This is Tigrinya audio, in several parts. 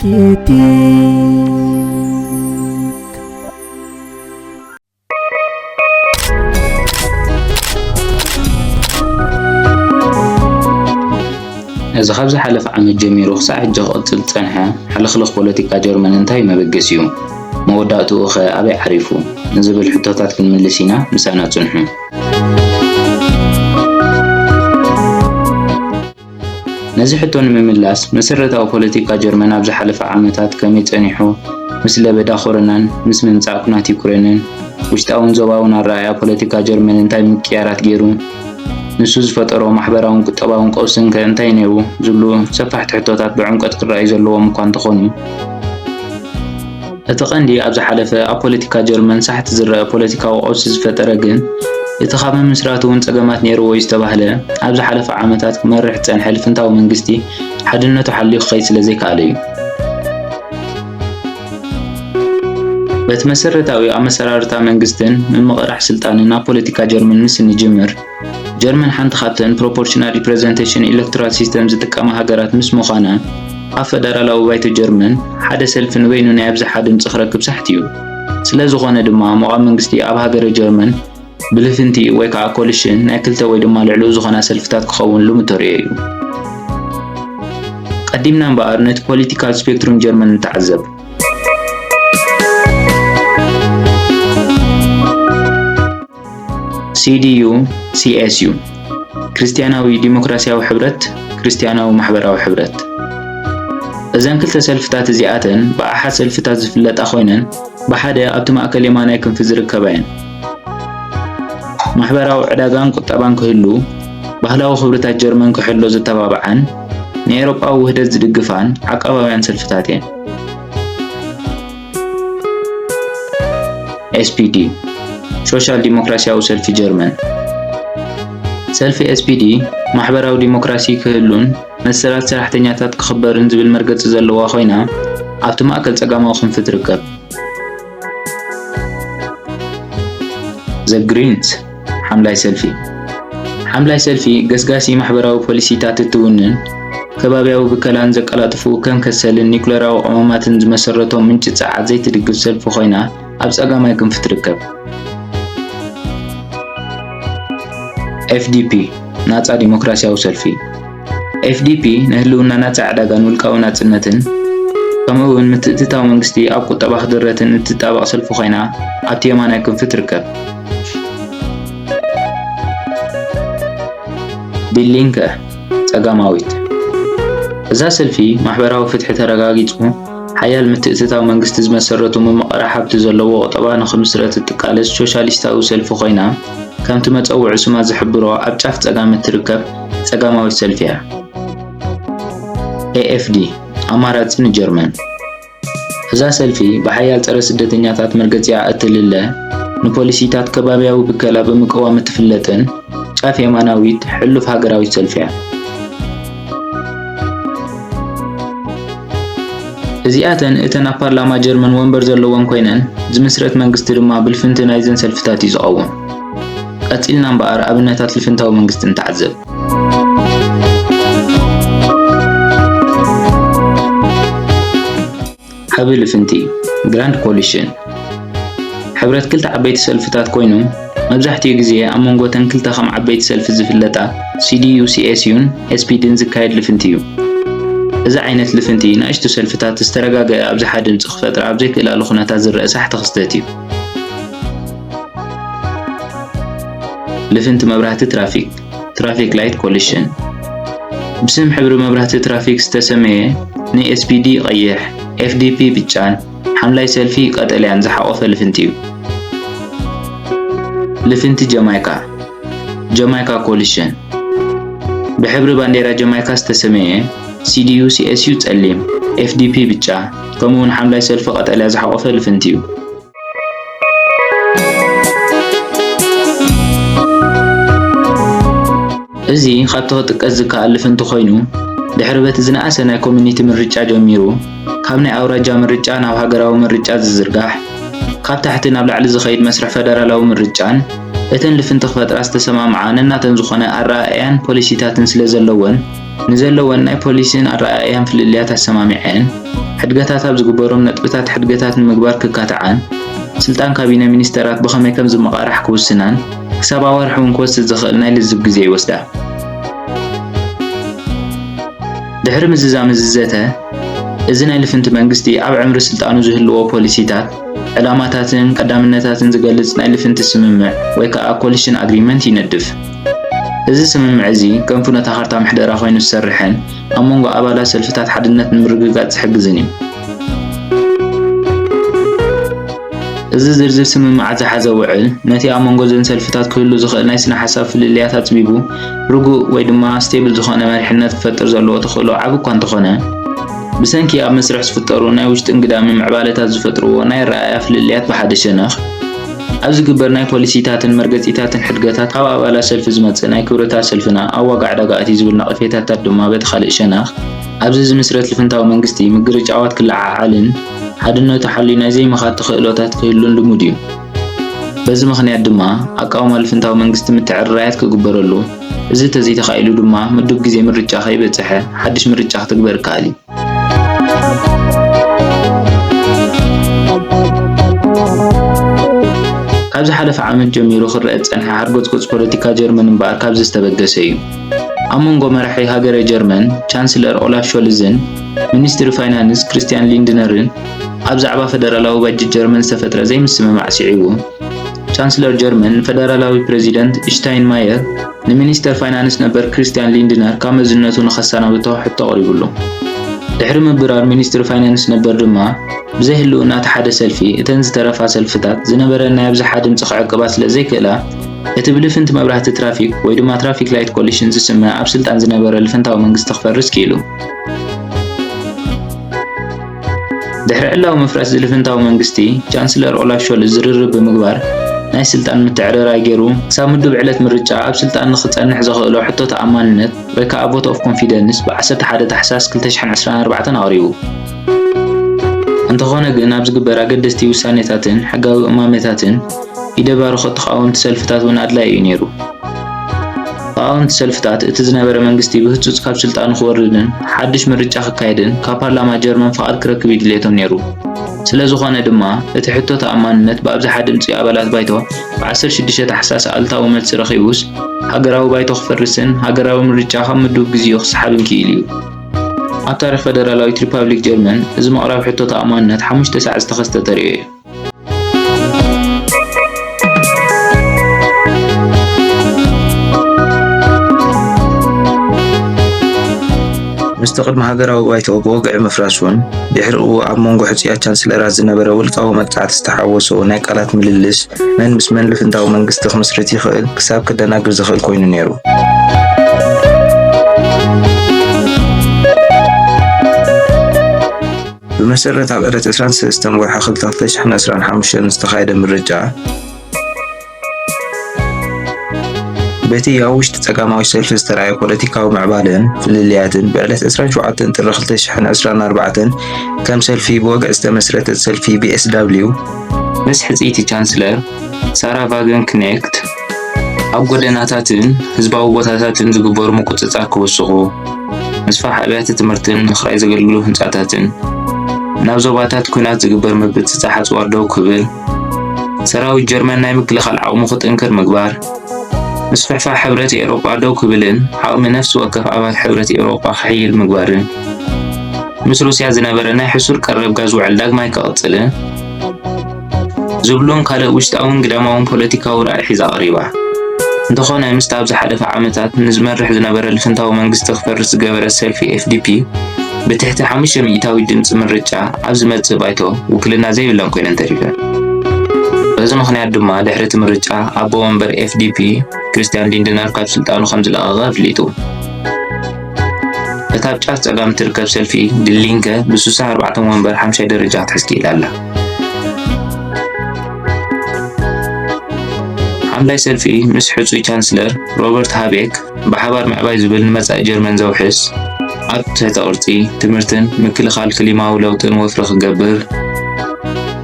ፖለቲክ። እዚ ካብ ዝሓለፈ ዓመት ጀሚሩ ክሳዕ ሕጂ ክቕጽል ዝጸንሐ ሕልኽልኽ ፖለቲካ ጀርመን እንታይ እዩ መበገሲኡ? መወዳእትኡ ኸ ኣበይ ዓሪፉ? ንዝብል ሕቶታት ክንምልስ ኢና፣ ምሳና ጽንሑ። ነዚ ሕቶ ንምምላስ፣ መሰረታዊ ፖለቲካ ጀርመን ኣብ ዝሓለፈ ዓመታት ከመይ ጸኒሑ፣ ምስ ለበዳ ኮሮናን ምስ ምምጻእ ኲናት ዩክሬንን፣ ውሽጣውን ዞባውን ኣረኣእያ ፖለቲካ ጀርመን እንታይ ምቅያራት ገይሩ፣ ንሱ ዝፈጠሮ ማሕበራውን ቁጠባውን ቀውስን ከ እንታይ ነይሩ ዝብሉ ሰፋሕቲ ሕቶታት ብዕምቆት ክረኣዩ ዘለዎም እኳ እንተኾኑ፣ እቲ ቀንዲ ኣብ ዝሓለፈ ኣብ ፖለቲካ ጀርመን ሳሕቲ ዝረአ ፖለቲካዊ ቀውሲ ዝፈጠረ ግን፣ እቲ ካብ ምምስራቱ እውን ጸገማት ነይርዎ እዩ ዝተባህለ፣ ኣብ ዝሓለፈ ዓመታት ክመርሕ ዝጸንሐ ልፍንታዊ መንግስቲ ሓድነቱ ሓልዩ ክኸይድ ስለ ዘይከኣለ እዩ። በቲ መሰረታዊ ኣመሰራርታ መንግስትን ምምቕራሕ ስልጣንን ኣብ ፖለቲካ ጀርመን ምስ እንጅምር፣ ጀርመን ሓንቲ ካብተን ፕሮፖርሽናል ሪፕረዘንቴሽን ኤሌክቶራል ሲስተም ዝጥቀማ ሃገራት ምስ ምዃና፣ ኣብ ፈደራላዊ ባይቶ ጀርመን ሓደ ሰልፊ ንበይኑ ናይ ኣብዝሓ ድምጺ ክረክብ ሳሕቲ እዩ። ስለ ዝኾነ ድማ መቓም መንግስቲ ኣብ ሃገረ ጀርመን ብልፍንቲ ወይ ከዓ ኮሊሽን ናይ ክልተ ወይ ድማ ልዕሊኡ ዝኾና ሰልፍታት ክኸውን ልሙድ ተርእዮ እዩ። ቀዲምና እምበኣር ነቲ ፖለቲካል ስፔክትሩም ጀርመን ንተዓዘብ። ሲ ዲ ዩ፣ ሲ ኤስ ዩ፣ ክርስትያናዊ ዲሞክራሲያዊ ሕብረት፣ ክርስትያናዊ ማሕበራዊ ሕብረት። እዘን ክልተ ሰልፍታት እዚኣተን ብኣሓት ሰልፍታት ዝፍለጣ ኮይነን፣ ብሓደ ኣብቲ ማእከል የማናይ ክንፊ ዝርከባ እየን። ማሕበራዊ ዕዳጋን ቁጠባን ክህሉ፣ ባህላዊ ክብርታት ጀርመን ክሕሎ ዝተባብዓን፣ ንኤውሮጳዊ ውህደት ዝድግፋን ዓቃባውያን ሰልፍታት እየን። ኤስ ፒ ዲ፣ ሶሻል ዲሞክራሲያዊ ሰልፊ ጀርመን። ሰልፊ ኤስ ፒ ዲ ማሕበራዊ ዲሞክራሲ ክህሉን መሰላት ሰራሕተኛታት ክኽበርን ዝብል መርገጺ ዘለዋ ኮይና፣ ኣብቲ ማእከል ጸጋማዊ ክንፊ ትርከብ። ዘ ግሪንስ፣ ሓምላይ ሰልፊ። ሓምላይ ሰልፊ ገስጋሲ ማሕበራዊ ፖሊሲታት እትውንን፣ ከባብያዊ ብከላን ዘቀላጥፉ ከም ከሰልን ኒኩለራዊ ቀመማትን ዝመሰረቶም ምንጪ ጸዓት ዘይትድግፍ ሰልፊ ኮይና፣ ኣብ ጸጋማይ ክንፊ ትርከብ። ኤፍ ዲ ፒ፣ ናጻ ዲሞክራሲያዊ ሰልፊ። ኤፍ ዲ ፒ ንህልውና ናጻ ዕዳጋን ውልቃዊ ናጽነትን፣ ከምኡ እውን ምትእትታው መንግስቲ ኣብ ቁጠባ ክድረትን እትጣበቕ ሰልፊ ኮይና፣ ኣብቲ የማናይ ክንፊ ትርከብ። ዲ ሊንከ፣ ጸጋማዊት። እዛ ሰልፊ ማሕበራዊ ፍትሒ ተረጋጊጹ፣ ሓያል ምትእትታው መንግስቲ ዝመሰረቱ ምምቕራሕ ሃብቲ ዘለዎ ቁጠባ ንኽምስረት እትቃለስ ሶሻሊስታዊ ሰልፊ ኮይና፣ ከምቲ መጸውዒ ስማ ዝሕብሮ ኣብ ጫፍ ጸጋም እትርከብ ጸጋማዊት ሰልፊ እያ። ኤ ኤፍ ዲ፣ ኣማራጺ ንጀርመን። እዛ ሰልፊ ብሓያል ጸረ ስደተኛታት መርገጺኣ እትልለ፣ ንፖሊሲታት ከባብያዊ ብከላ ብምቅዋም እትፍለጥን ጫፍ የማናዊት ሕሉፍ ሃገራዊት ሰልፊ እያ። እዚኣተን እተን ኣብ ፓርላማ ጀርመን ወንበር ዘለወን ኮይነን፣ ዝምስረት መንግስቲ ድማ ብልፍንቲ ናይዘን ሰልፍታት እዩ ዝቐውም። ቀጺልና እምበኣር ኣብነታት ልፍንታዊ መንግስቲ ንተዓዘብ። ዓቢ ልፍንቲ፣ ግራንድ ኮሊሽን። ሕብረት ክልተ ዓበይቲ ሰልፍታት ኮይኑ፣ መብዛሕትኡ ግዜ ኣብ መንጎ እተን ክልተ ከም ዓበይቲ ሰልፊ ዝፍለጣ ሲ ዲ ዩ ሲ ኤስ ዩን ኤስ ፒ ዲን ዝካየድ ልፍንቲ እዩ። እዚ ዓይነት ልፍንቲ ንኣሽቱ ሰልፍታት ዝተረጋገአ ኣብዝሓ ድምፂ ክፈጥራ ኣብ ዘይክእላሉ ኩነታት ዝረአ ሳሕቲ ክስተት እዩ። ልፍንቲ መብራህቲ ትራፊክ፣ ትራፊክ ላይት ኮሊሽን። ብስም ሕብሪ መብራህቲ ትራፊክ ዝተሰመየ፣ ን ኤስ ፒ ዲ ቀይሕ፣ ኤፍ ዲ ፒ ብጫን ሓምላይ ሰልፊ ቀጠልያን ዝሓቖፈ ልፍንቲ እዩ። ልፍንቲ ጀማይካ፣ ጀማይካ ኮሊሽን። ብሕብሪ ባንዴራ ጀማይካ ዝተሰመየ፣ ሲ ዲ ዩ ሲ ኤስ ዩ ጸሊም፣ ኤፍ ዲ ፒ ብጫ፣ ከምኡውን ሓምላይ ሰልፊ ቀጠልያ ዝሓቖፈ ልፍንቲ እዩ። እዚ ካብቲ ክጥቀስ ዝከኣል ልፍንቲ ኮይኑ፣ ድሕሪ በቲ ዝነኣሰ ናይ ኮሚኒቲ ምርጫ ጀሚሩ፣ ካብ ናይ ኣውራጃ ምርጫ ናብ ሃገራዊ ምርጫ ዝዝርጋሕ፣ ካብ ታሕቲ ናብ ላዕሊ ዝኸይድ መስርሕ ፈደራላዊ ምርጫን እተን ልፍንቲ ክፈጥራ ዝተሰማምዓ ነናተን ዝኾነ ኣረኣእያን ፖሊሲታትን ስለ ዘለወን፣ ንዘለወን ናይ ፖሊሲን ኣረኣእያን ፍልልያት ኣሰማሚዐን፣ ሕድገታት ኣብ ዝግበሮም ነጥብታት ሕድገታት ንምግባር ክካትዓን፣ ስልጣን ካቢነ ሚኒስተራት ብኸመይ ከም ዝመቓራሕ ክውስናን፣ ክሳብ ኣዋርሕ እውን ክወስድ ዝኽእል ናይ ልዝብ ግዜ ይወስዳ። ድሕሪ ምዝዛም እዚ ዘተ፣ እዚ ናይ ልፍንቲ መንግስቲ ኣብ ዕምሪ ስልጣኑ ዝህልዎ ፖሊሲታት፣ ዕላማታትን ቀዳምነታትን ዝገልጽ ናይ ልፍንቲ ስምምዕ ወይ ከኣ ኮሊሽን ኣግሪመንት ይነድፍ። እዚ ስምምዕ እዚ ከም ፍኖተ ካርታ ምሕደራ ኮይኑ ዝሰርሕን ኣብ መንጎ ኣባላት ሰልፍታት ሓድነት ንምርግጋጽ ዝሕግዝን እዩ። እዚ ዝርዝር ስምምዓት ዝሓዘ ውዕል፣ ነቲ ኣብ መንጎ እዘን ሰልፍታት ክህሉ ዝኽእል ናይ ስነ ሓሳብ ፍልልያት ኣጽቢቡ፣ ርጉእ ወይ ድማ ስቴብል ዝኾነ መሪሕነት ክፈጥር ዘለዎ ተኽእሎ ዓቢ እኳ እንተኾነ፣ ብሰንኪ ኣብ መስርሕ ዝፍጠሩ ናይ ውሽጥን ግዳምን ምዕባለታት ዝፈጥርዎ ናይ ኣረኣእያ ፍልልያት ብሓደ ሸነኽ፣ ኣብ ዝግበር ናይ ፖሊሲታትን መርገጺታትን ሕድገታት ካብ ኣባላት ሰልፊ ዝመጽእ ናይ ክብርታት ሰልፍና ኣብ ዋጋ ዕዳጋ ኣትዩ ዝብል ነቐፌታታት ድማ በቲ ካልእ ሸነኽ፣ ኣብዚ ዝምስረት ልፍንታዊ መንግስቲ ምግርጫዋት ክለዓዓልን ሓድነቱ ሓልዩ ናይ ዘይምኻድ ተኽእሎታት ክህሉን ልሙድ እዩ። በዚ ምኽንያት ድማ ኣቃውማ ልፍንታዊ መንግስቲ ምትዕርራያት ክግበረሉ፣ እዚ ተዘይተኻኢሉ ድማ ምዱብ ግዜ ምርጫ ከይበጽሐ ሓድሽ ምርጫ ክትግበር ይከኣል እዩ። ካብ ዝሓለፈ ዓመት ጀሚሩ ክረአ ዝጸንሐ ሓርጎጽጎጽ ፖለቲካ ጀርመን እምበኣር ካብዚ ዝተበገሰ እዩ። ኣብ መንጎ መራሒ ሃገረ ጀርመን ቻንስለር ኦላፍ ሾልዝን ሚኒስትሪ ፋይናንስ ክሪስቲያን ሊንድነርን ኣብ ዛዕባ ፈደራላዊ ባጀት ጀርመን ዝተፈጥረ ዘይምስምማዕ ስዒቡ፣ ቻንስለር ጀርመን ንፈደራላዊ ፕረዚደንት ሽታይንማየር ንሚኒስተር ፋይናንስ ነበር ክሪስቲያን ሊንድነር ካብ መዝነቱ ንኸሰናብቶ ሕቶ ኣቕሪቡሉ። ድሕሪ ምብራር ሚኒስትሪ ፋይናንስ ነበር ድማ፣ ብዘይ ህልውና እቲ ሓደ ሰልፊ፣ እተን ዝተረፋ ሰልፍታት ዝነበረን ናይ ኣብዝሓ ድምጺ ክዕቅባ ስለ ዘይክእላ፣ እቲ ብልፍንቲ መብራህቲ ትራፊክ ወይ ድማ ትራፊክ ላይት ኮሊሽን ዝስመ ኣብ ስልጣን ዝነበረ ልፍንታዊ መንግስቲ ክፈርስ ክኢሉ። ድሕሪ ዕላዊ ምፍራስ ዝልፍንታዊ መንግስቲ፣ ቻንስለር ኦላፍ ሾልዝ ዝርርብ ብምግባር ናይ ስልጣን ምትዕርራይ ገይሩ፣ ክሳብ ምዱብ ዕለት ምርጫ ኣብ ስልጣን ንኽጸንሕ ዘኽእሎ ሕቶ ተኣማንነት ወይ ከኣ ቮት ኦፍ ኮንፊደንስ ብ ዓሰርተ ሓደ ታሕሳስ ክልተ ሽሕን ዕስራን ኣርባዕተን ኣቕሪቡ። እንተኾነ ግን፣ ኣብ ዝግበር ኣገደስቲ ውሳኔታትን ሕጋዊ እማመታትን፣ ኢደ ባርኾት ተቓወምቲ ሰልፍታት እውን ኣድላዪ እዩ ነይሩ። ተቓወምቲ ሰልፍታት፣ እቲ ዝነበረ መንግስቲ ብህጹጽ ካብ ስልጣኑ ክወርድን ሓድሽ ምርጫ ክካየድን ካብ ፓርላማ ጀርመን ፍቓድ ክረክብ እዩ ድሌቶም ነይሩ። ስለ ዝኾነ ድማ፣ እቲ ሕቶ ተኣማንነት ብኣብዝሓ ድምጺ ኣባላት ባይቶ ብ ዓሰርተ ሽዱሽተ ታሕሳስ ኣሉታዊ መልሲ ረኺቡስ፣ ሃገራዊ ባይቶ ክፈርስን ሃገራዊ ምርጫ ካብ ምዱብ ግዜኡ ክሰሓብን ክኢሉ እዩ። ኣብ ታሪኽ ፈደራላዊት ሪፓብሊክ ጀርመን፣ እዚ ምቕራብ ሕቶ ተኣማንነት ሓሙሽተ ሳዕ ዝተኸስተ ተርእዮ እዩ። ምስቲ ቅድሚ ሃገራዊ ባይቶ ብወግዒ ምፍራሱን ድሕሪኡ ኣብ መንጎ ሕጹያት ቻንስለራት ዝነበረ ውልቃዊ መጥቃዕቲ ዝተሓወሶ ናይ ቃላት ምልልስ፣ መን ምስ መን ልፍንታዊ መንግስቲ ክምስርት ይኽእል ክሳብ ክደናግር ዝኽእል ኮይኑ ነይሩ። ብመሰረት ኣብ ዕለት ዕስራን ሰለስተን ወርሒ ክልተ ክልተ ሽሕን ዕስራን ሓሙሽተን ዝተኻየደ ምርጫ፣ በቲ ኣብ ውሽጢ ጸጋማዊ ሰልፊ ዝተራእየ ፖለቲካዊ ምዕባለን ፍልልያትን፣ ብዕለት ዕስራን ሸውዓተን ጥሪ ክልተ ሽሕን ዕስራን ኣርባዕተን ከም ሰልፊ ብወግዒ ዝተመስረተ ሰልፊ ቢ ኤስ ዳብሊው፣ ምስ ሕጽይቲ ቻንስለር ሳራ ቫገንክኔክት ኣብ ጎደናታትን ህዝባዊ ቦታታትን ዝግበሩ ምቁጽጻር ክውስኹ፣ ምስፋሕ ኣብያተ ትምህርትን ንኽራይ ዘገልግሉ ህንጻታትን፣ ናብ ዞባታት ኲናት ዝግበር ምብጽጻሕ ኣጽዋር ደው ክብል፣ ሰራዊት ጀርመን ናይ ምክልኻል ዓቕሙ ክጥንክር ምግባር፣ ምስፍሕፋሕ ሕብረት ኤውሮጳ ደው ክብልን ዓቕሚ ነፍሲ ወከፍ ኣባል ሕብረት ኤውሮጳ ክሕይል ምግባርን፣ ምስ ሩስያ ዝነበረ ናይ ሕሱር ቀረብ ጋዝ ውዕል ዳግማይ ክቕጽልን ዝብሉን ካልእ ውሽጣውን ግዳማውን ፖለቲካዊ ራእይ ሒዛ ቀሪባ። እንተኾነ፣ ምስቲ ኣብ ዝሓለፈ ዓመታት ንዝመርሕ ዝነበረ ልፍንታዊ መንግስቲ ክፈርስ ዝገበረ ሰልፊ ኤፍ ዲ ፒ ብትሕቲ ሓሙሽተ ሚእታዊት ድምጺ ምርጫ ኣብ ዝመጽእ ባይቶ ውክልና ዘይብለን ኮይነን ተሪፈን። በዚ ምኽንያት ድማ ድሕሪ እቲ ምርጫ ኣቦ ወንበር ኤፍ ዲ ፒ ክሪስቲያን ሊንድነር ካብ ስልጣኑ ከም ዝለቐቐ ኣፍሊጡ። እታ ኣብ ጫፍ ጸጋም እትርከብ ሰልፊ ድሊንከ ብስሳ ኣርባዕተ ወንበር ሓምሻይ ደረጃ ክትሕዝ ክኢላ ኣላ። ሓምላይ ሰልፊ ምስ ሕጹይ ቻንስለር ሮበርት ሃቤክ ብሓባር ምዕባይ ዝብል ንመጻኢ ጀርመን ዘውሕስ፣ ኣብ ትሕተ ቅርጺ፣ ትምህርትን ምክልኻል ክሊማዊ ለውጥን ወፍሪ ክገብር፣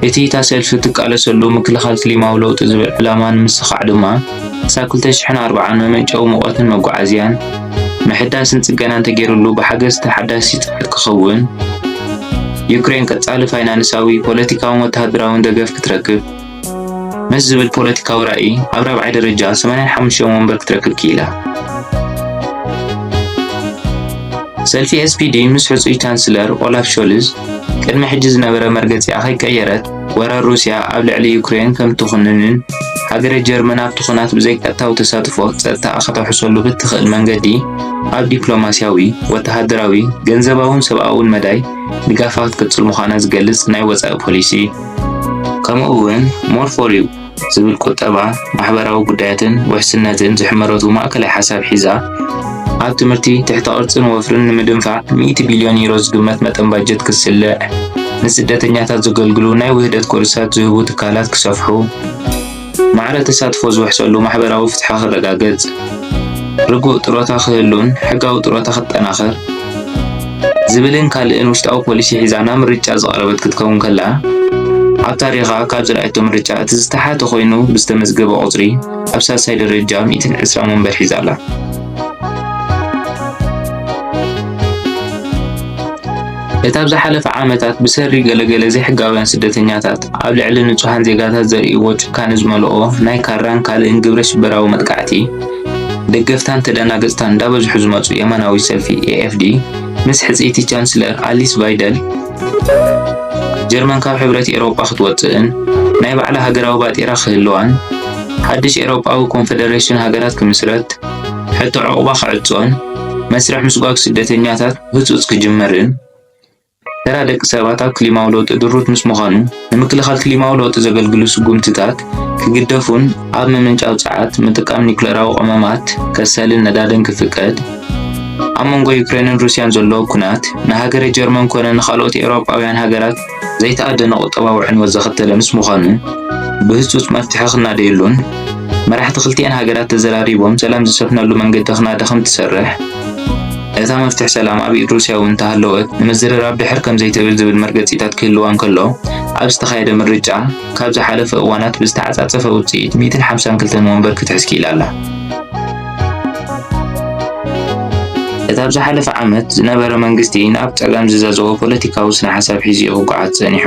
እቲ እታ ሰልፊ እትቃለሰሉ ምክልኻል ክሊማዊ ለውጢ ዝብል ዕላማ ንምስኻዕ ድማ፣ ክሳብ ክልተ ሽሕን ኣርባዓን መመንጨዊ ሙቐትን መጓዓዝያን፣ ምሕዳስን ጽገናን ተገይሩሉ ብሓገዝ ተሓዳሲ ጸዓት ክኸውን፣ ዩክሬን ቀጻሊ ፋይናንሳዊ፣ ፖለቲካውን ወተሃደራውን ደገፍ ክትረክብ፣ ምስ ዝብል ፖለቲካዊ ራእይ፣ ኣብ ራብዓይ ደረጃ ሰማንያን ሓሙሽተን ወንበር ክትረክብ ክኢላ። ሰልፊ ኤስፒዲ ምስ ሕጹይ ቻንስለር ኦላፍ ሾልዝ ቅድሚ ሕጂ ዝነበረ መርገጺኣ ከይቀየረት፣ ወራር ሩስያ ኣብ ልዕሊ ዩክሬን ከም ትኹንንን ሃገረ ጀርመን ኣብቲ ኹናት ብዘይቀጥታዊ ተሳትፎ ጸጥታኣ ከተውሕሰሉ ብትኽእል መንገዲ ኣብ ዲፕሎማስያዊ፣ ወተሃደራዊ፣ ገንዘባውን ሰብኣውን መዳይ ድጋፋ ክትቅጽል ምዃና ዝገልጽ ናይ ወጻኢ ፖሊሲ፣ ከምኡ እውን ሞር ፎር ዩ ዝብል ቁጠባ፣ ማሕበራዊ ጉዳያትን ውሕስነትን ዝሕመረቱ ማእከላይ ሓሳብ ሒዛ፣ ኣብ ትምህርቲ፣ ትሕተ ቅርጽን ወፍርን ንምድንፋዕ ሚእቲ ቢልዮን ዩሮ ዝግመት መጠን ባጀት ክትስልዕ፣ ንስደተኛታት ዘገልግሉ ናይ ውህደት ኮርሳት ዝህቡ ትካላት ክሰፍሑ፣ ማዕረ ተሳትፎ ዝውሕሰሉ ማሕበራዊ ፍትሒ ክረጋገጽ፣ ርጉእ ጥሮታ ክህሉን ሕጋዊ ጥሮታ ክጠናኸር ዝብልን ካልእን ውሽጣዊ ፖሊሲ ሒዛ ናብ ምርጫ ዝቐረበት ክትከውን ከላ፣ ኣብ ታሪኻ ካብ ዝረኣየቶ ምርጫ እቲ ዝተሓተ ኮይኑ ብዝተመዝገበ ቁጽሪ ኣብ ሳልሳይ ደረጃ ሚእትን ዕስራን ወንበር ሒዛ ኣላ። እቲ ኣብ ዝሓለፈ ዓመታት ብሰሪ ገለገለ ዘይሕጋውያን ስደተኛታት ኣብ ልዕሊ ንጹሃን ዜጋታት ዘርእይዎ ጭካነ ዝመልኦ ናይ ካራን ካልእን ግብረ ሽበራዊ መጥቃዕቲ፣ ደገፍታን ተደናገጽታን እንዳበዝሑ ዝመጹ የማናዊ ሰልፊ ኤኤፍዲ ምስ ሕጽይቲ ቻንስለር ኣሊስ ቫይደል፣ ጀርመን ካብ ሕብረት ኤውሮጳ ክትወጽእን ናይ ባዕላ ሃገራዊ ባጤራ ክህልዋን፣ ሓድሽ ኤውሮጳዊ ኮንፈደሬሽን ሃገራት ክምስረት፣ ሕቶ ዕቑባ ክዕጾን መስርሕ ምስጓግ ስደተኛታት ህጹጽ ክጅምርን፣ ተራ ደቂ ሰባት ኣብ ክሊማዊ ለውጢ ድሩት ምስ ምዃኑ፣ ንምክልኻል ክሊማዊ ለውጢ ዘገልግሉ ስጉምትታት ክግደፉን ኣብ ምምንጫው ጸዓት ምጥቃም ኒኩለራዊ ቀመማት፣ ከሰልን ነዳድን ክፍቀድ፣ ኣብ መንጎ ዩክሬንን ሩስያን ዘሎ ኲናት ንሃገረ ጀርመን ኮነ ንኻልኦት ኤውሮጳውያን ሃገራት ዘይተኣደነ ቁጠባዊ ዕንወት ዘኸተለ ምስ ምዃኑ፣ ብህጹጽ መፍትሒ ክናደየሉን መራሕቲ ክልቲኣን ሃገራት ተዘራሪቦም ሰላም ዝሰፍነሉ መንገዲ ክናደ ከም ትሰርሕ፣ እታ መፍትሕ ሰላም ኣብ ኢድ ሩስያ እውን እንተሃለወት፣ ንምዝርራብ ድሕር ከም ዘይትብል ዝብል መርገጺታት ክህልዋ እንከሎ፣ ኣብ ዝተኻየደ ምርጫ፣ ካብ ዝሓለፈ እዋናት ብዝተዓጻጸፈ ውጽኢት ሚእትን ሓምሳን ክልተን ወንበር ክትሕዝ ክኢላ ኣላ። እቲ ኣብ ዝሓለፈ ዓመት ዝነበረ መንግስቲ፣ ናብ ጸጋም ዝዛዘወ ፖለቲካዊ ስነ ሓሳብ ሒዙ እዩ ክጓዓዝ ጸኒሑ።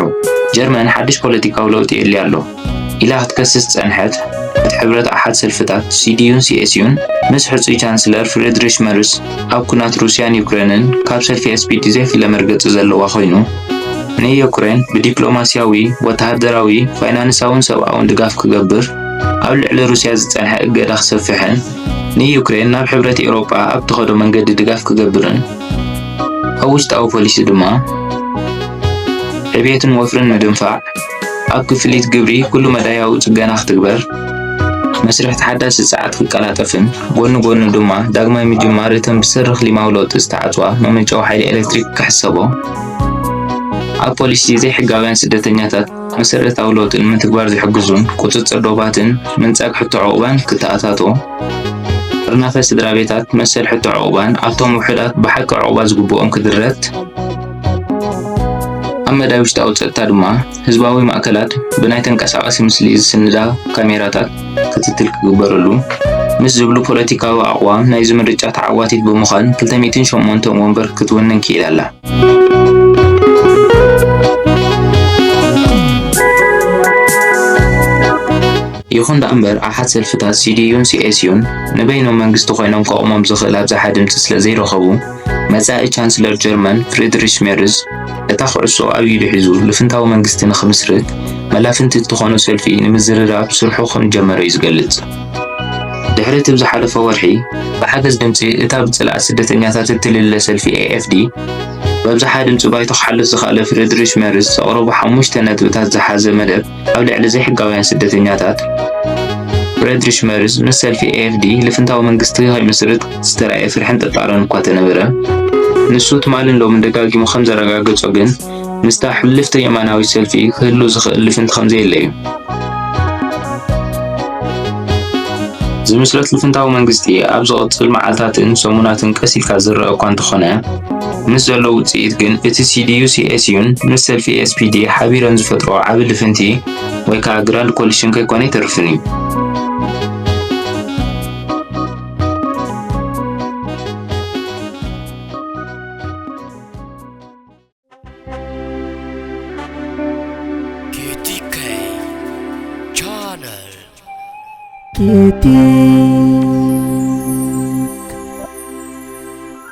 ጀርመን ሓድሽ ፖለቲካዊ ለውጢ የድልያ ኣሎ። ኢላ ክትከስስ ዝጸንሐት፣ እቲ ሕብረት ኣሓት ሰልፍታት፣ ሲዲዩን ሲኤስዩን፣ ምስ ሕጹይ ቻንስለር ፍሬድሪሽ መርስ ኣብ ኲናት ሩስያን ዩክሬንን ካብ ሰልፊ ኤስፒዲ ዘይፍለ መርገጺ ዘለዋ ኮይኑ፣ ንዩክሬን ብዲፕሎማስያዊ፣ ወተሃደራዊ፣ ፋይናንሳውን ሰብኣውን ድጋፍ ክገብር፣ ኣብ ልዕሊ ሩስያ ዝጸንሐ እገዳ ክሰፍሕን ንዩክሬን ናብ ሕብረት ኤውሮጳ ኣብ ትኸዶ መንገዲ ድጋፍ ክገብርን፣ ኣብ ውሽጣዊ ፖሊሲ ድማ ዕብየትን ወፍርን ምድንፋዕ፣ ኣብ ክፍሊት ግብሪ ኩሉ መዳያዊ ጽገና ክትግበር፣ መስርሕ ተሓዳሲ ጸዓት ክቀላጠፍን፣ ጎኒ ጎኑ ድማ ዳግማይ ምጅማር እተን ብሰሪ ክሊማዊ ለውጢ ዝተዓጽዋ መመንጨዊ ሓይሊ ኤሌክትሪክ ክሕሰቦ፣ ኣብ ፖሊሲ ዘይሕጋውያን ስደተኛታት መሰረታዊ ለውጢ ንምትግባር ዝሕግዙን ቁጽጽር ዶባትን ምንጻግ ሕቶ ዕቑባን ክተኣታቶ፣ ጥርናፈ ስድራ ቤታት መሰል ሕቶ ዕቑባን ኣብቶም ውሑዳት ብሓቂ ዕቑባ ዝግብኦም ክድረት፣ ኣብ መዳይ ውሽጣዊ ጸጥታ ድማ ህዝባዊ ማእከላት ብናይ ተንቀሳቓሲ ምስሊ ዝስንዳ ካሜራታት ክትትል ክግበረሉ፣ ምስ ዝብሉ ፖለቲካዊ ኣቕዋም ናይዚ ምርጫ ተዓዋቲት ብምዃን ክልተ ሚእትን ሸሞንተን ወንበር ክትውንን ክኢላ ኣላ። ይኹን ደኣ እምበር፣ ኣሓት ሰልፍታት ሲዲዩን ሲኤስዩን ንበይኖም መንግስቲ ኮይኖም ከቑሞም ዝኽእል ኣብዝሓ ድምጺ ስለ ዘይረኸቡ፣ መጻኢ ቻንስለር ጀርመን ፍሪድሪሽ ሜርዝ፣ እታ ኩዕሶ ኣብ ኢዱ ሒዙ ልፍንታዊ መንግስቲ ንኽምስርት፣ መላፍንቲ እትኾኖ ሰልፊ ንምዝርራብ ስርሑ ከም ዝጀመረ እዩ ዝገልጽ። ድሕሪ እቲ ብዝሓለፈ ወርሒ፣ ብሓገዝ ድምጺ እታ ብጽልኣት ስደተኛታት እትልለ ሰልፊ ኤኤፍዲ፣ ብኣብዝሓ ድምጺ ባይቶ ክሓልፍ ዝኸኣለ ፍሪድሪሽ ሜርዝ ዘቕረቦ ሓሙሽተ ነጥብታት ዝሓዘ መደብ፣ ኣብ ልዕሊ ዘይሕጋውያን ስደተኛታት፣ ፍሬድሪሽ መርዝ ምስ ሰልፊ ኤኤፍዲ ልፍንታዊ መንግስቲ ከይምስርት ዝተራእየ ፍርሕን ጥርጣረን እኳ ተነበረ፣ ንሱ ትማልን ሎምን ደጋጊሙ ከም ዘረጋገጾ ግን፣ ምስታ ሕልፍቲ የማናዊት ሰልፊ ክህሉ ዝኽእል ልፍንቲ ከም ዘየለ እዩ። ዝምስረት ልፍንታዊ መንግስቲ ኣብ ዝቕጽል መዓልታትን ሰሙናትን ቀስ ኢልካ ዝረኣ እኳ እንተኾነ፣ ምስ ዘሎ ውጽኢት ግን እቲ CDU CSU ን ምስ ሰልፊ SPD ሓቢረን ዝፈጥሮ ዓቢ ልፍንቲ ወይ ከዓ ግራንድ ኮሊሽን ከይኮነ ኣይተርፍን እዩ። KTK Channel.